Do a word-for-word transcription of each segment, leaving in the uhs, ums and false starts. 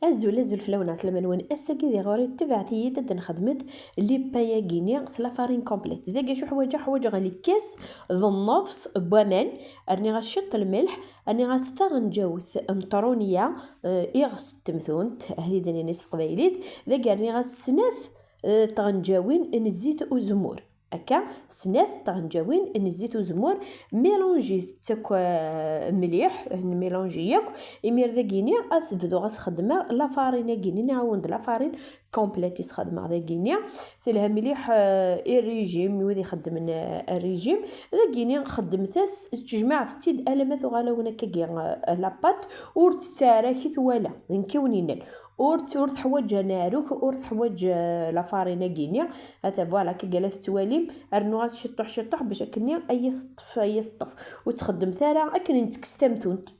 Azul, azul fell-awen, ɛeslama-nwen. Ass-agi di ɣur-i, tebɛet-iyi-d ad nxedmet les pains-agi-ni s la farine complète. Dagi acu ḥwaǧeɣ? Ḥwaǧeɣ lkas d nnefs n waman, rniɣ-as ciṭ n lmelḥ, rniɣ-as taɣenǧawt n trunya, eh, iɣes n temtunt, ahdi d-nini s teqbaylit, dagi rniɣ-as snat, eh, tɣenǧawin n zzit uzemmur. Akka, snat tɣenǧawin n zzit uzemmur, mélange-it akk, eh, mliḥ, nmélange yakk. Imir dagini ad bduɣ ad s-xedmeɣ la farine-agini, nɛawen-d la farine complète i s-xedmeɣ dagini. Telha mliḥ, eh, i régime, wid ixeddmen, eh, régime. Dagini xeddmet-as, tejmaɛet-tt-id alamma tuɣal-awen akkagi, eh, la pâte, ur tt-ttara ki twala, d nekk i wen-yennan. Ur tt-, ur teḥwaǧ anaɛruk, ur teḥwaǧ, eh, la farine-agi-ni. Ata, voilà, akka gala tettwalim, rnu-as ciṭṭuḥ, ciṭṭuḥ, bac akkenni ay teṭṭef, ay teṭṭef. Ur txeddmet ara akken ntekkes tamtunt.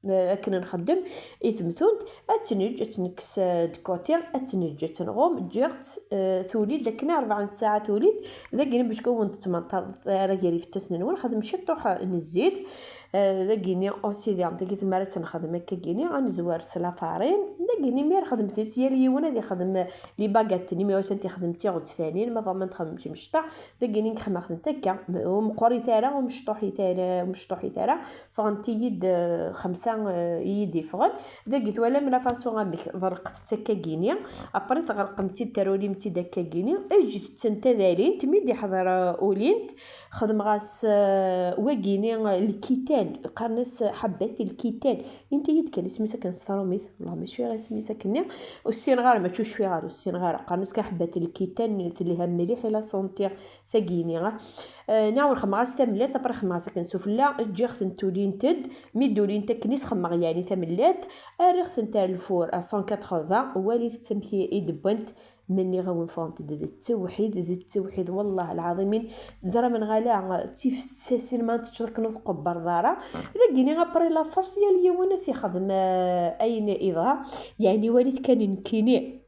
Eh, akken nxeddem i temtunt, ad tt-neǧǧ, ad tt-nekkes, eh, de côté, ad tt-neǧǧ, ad tt-nɣum, ǧǧiɣ-tt, eh, tuli-d akken rebɛa n ssaɛa tuli-d, dagi bac ur wen-tettmenṭaḍ ara gar ifassen-nwen, xdem ciṭṭuḥ n zzit, eh, dagini, aussi, dagi tmara ad tt-nxedm akka-gini, ad nezwer s la farine, dagini, mi ara xedmet-itt, yal yiwen ad ixdem les baguettes-nni, mi ara tent-ixdem d tiɣezfanin, ma bɣa ma nxedm timecṭaḥ, dagini, nxedm-tent akka, ur meqqrit ara, ur mecṭuḥit ara, ur mecṭuḥit ara, ffɣent-iyi-d, eh, xemsa, eh, iyi-d-iffɣen. Dagi twalam la façon amek ḍerqet-tt akka-gini. Après tɣelqem-tt-id, terulim-tt-id akka-gini. Ǧǧet-tent ad alint. Mi d-iḥḍer, eh, ulint, xedmeɣ-as, eh, wagini, eh, lkitan. Qqaren-as ḥebbat lkitan. Inti-yi-d kan isem-is akken s trumit. Wellah ma cfiɣ isem-is akkenni. Ur ssineɣ ara, mačči ur cfiɣ ara, ur ssineɣ ara. Qqaren-as kan ḥebbat lkitan, telha mliḥ i la santé. Tagini, ah. Eh, neɣ ur xemmeɣ-as tamellalt, après xemmeɣ-as akken sufella, ǧǧiɣ-tent ulint-d, mi d-ulint akken i s-xemmeɣ, yeɛni tamellalt, rriɣ-tent ar lfur à cent quatre-vingts, walit amek i d-wwant, ma nniɣ-awen ffɣent-d d ttewḥid, d ttewḥid, wallah lɛaḍimin, teẓram neɣ ala, d tifessasin ma teččeḍ akken ur tqebbereḍ ara. Dagini, après la farce, yal yiwen ad s-ixdem, eh, ayen ibɣa, yeɛni walit kan nekkini.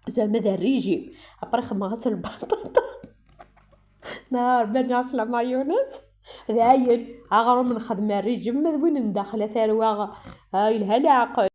Zama d régime. Après xemmeɣ-as lbaṭaṭa. Neɣ rniɣ-as la mayonnaise. D ayen, aɣrum nxedm régime, ma d win n daxel a tarwa. Ah, yelha leɛqel.